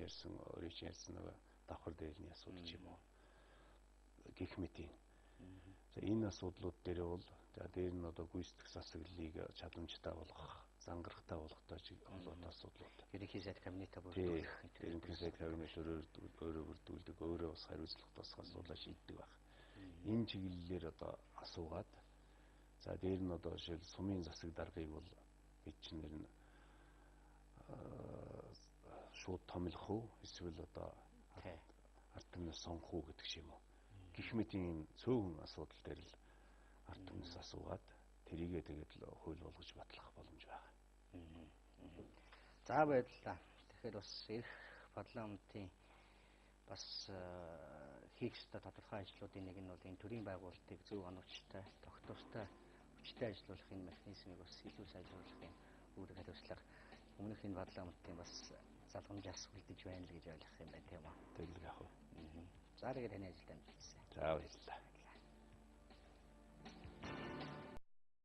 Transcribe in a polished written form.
ярьсан, өөрийн чинь ярьсан нөгөө давхар дээрлэний асуудал ч юм уу гэх мэтийн. За энэ асуудлууд дээр бол за дээр нь одоо гүйцэтгэх засаглалыг чадамжтай болгох, зангарахтай болгохтой холбоотой асуудлууд. Ерөнхий сайд кабинетаа бүрдүүлэх. Ерөнхий сайд кабинет өөрөө бүрдүүлдэг, өөрөө бас хариуцлага тусах асуудлаа шийддэг байх. Энэ чиглэлээр одоо асуугаад, за дээр нь одоо жишээл сумын засаг даргыг бол бид чинь нэр нь шууд томилох уу эсвэл одоо ард түмнээс сонгох уу гэдэг ч юм уу. Гэх мэтийн цөөхөн асуудал дээр л ард түмнээс асуугаад тэрийгээ тэгээд л хууль болгож батлах боломж байна. За баярлалаа. Тэгэхээр бас ирэх парламентын бас хийх ёстой тодорхой ажлуудын нэг нь бол энэ төрийн байгуулалтыг зөв оновчтой, тогтвортой, хүчтэй ажиллуулах энэ механизмыг бас илүү сайжруулах юм үүрэг хариуцлага өмнөх энэ парламентын бас залгамжаас үлдэж байна л гэж ойлгох юм байна, тийм үү? Тэглэг ах уу. За тэгээд таны ажилд амжилт хүсье. За баярлалаа.